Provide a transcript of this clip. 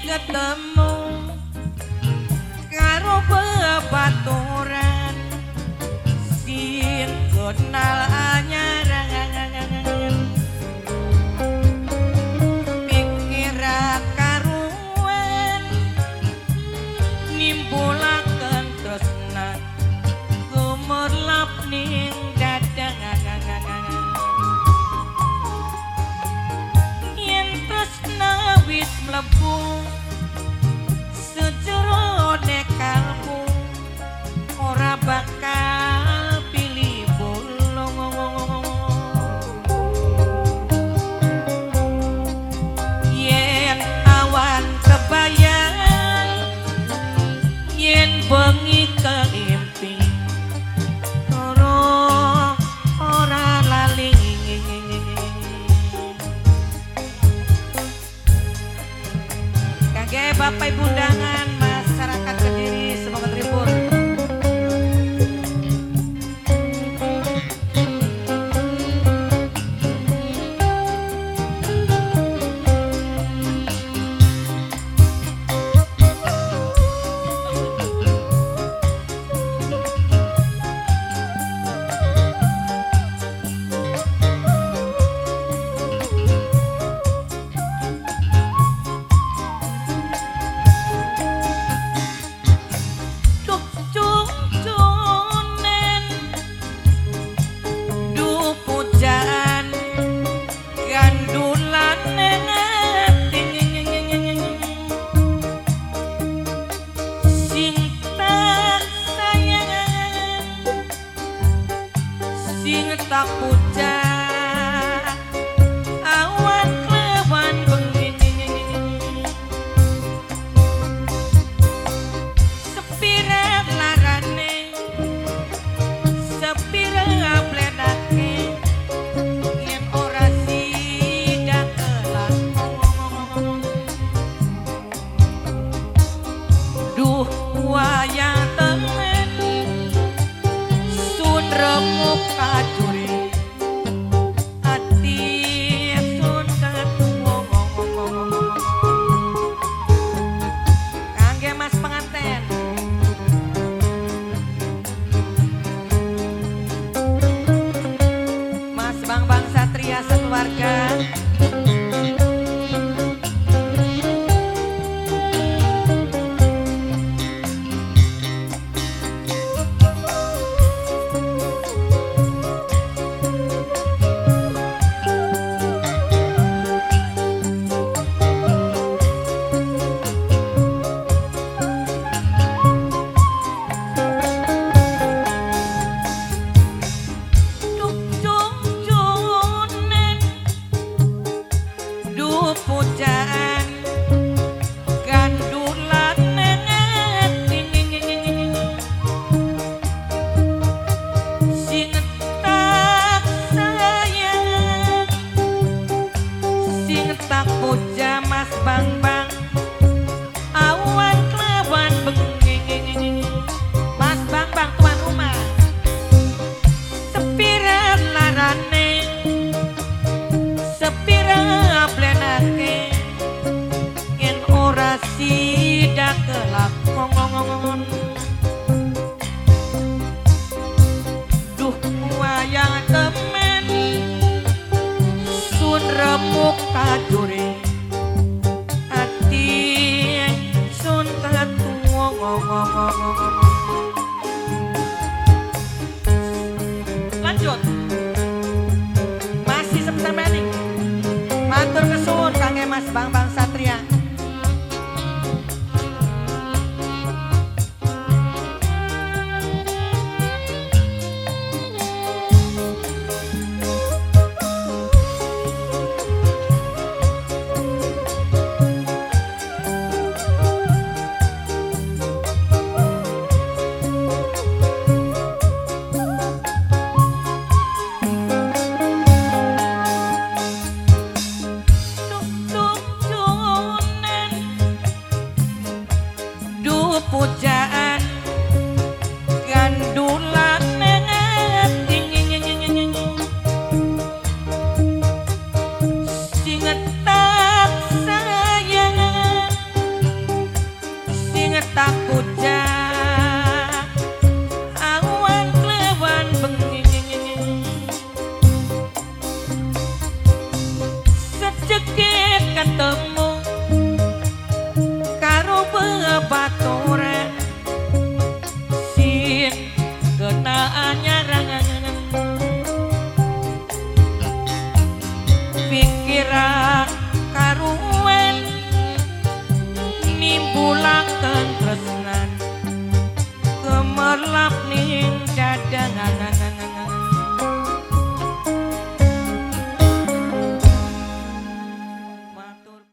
Ketemu karo bebaturan sing kenal anyaran pikiran karuan nimbulaken tresna gumerlap ning dadangan yen tresna wis mlebu sejerone kalbu ora bakal pilih bolong yen awan kebayang yen bengi keimpi ora ora lali. Kangge Bapak Ibu undangan masyarakat Kediri semoga terhibur. Tak puja awan kelawan bengi sepira larane sepira plenake yen ora sida kelakon duh wayang temen sun remuk kajuri ati sun ketuwo. Kangge mas penganten Mas Bang Satria sekeluarga. Pujaan gandulan ati sing tak sayang sing tak puja Mas Bang awan kelawan bengi Mas Bang tuan rumah sepira larane sepira plenake yen ora sida kelakon duh wayang temen sun remuk kajure ati sun ketuwo. Lanjut masih sebesar mening. Matur kesuwun kangge Mas Bang Satria. Puja awan klewan bengi sejeke ketemu karo bebatuan.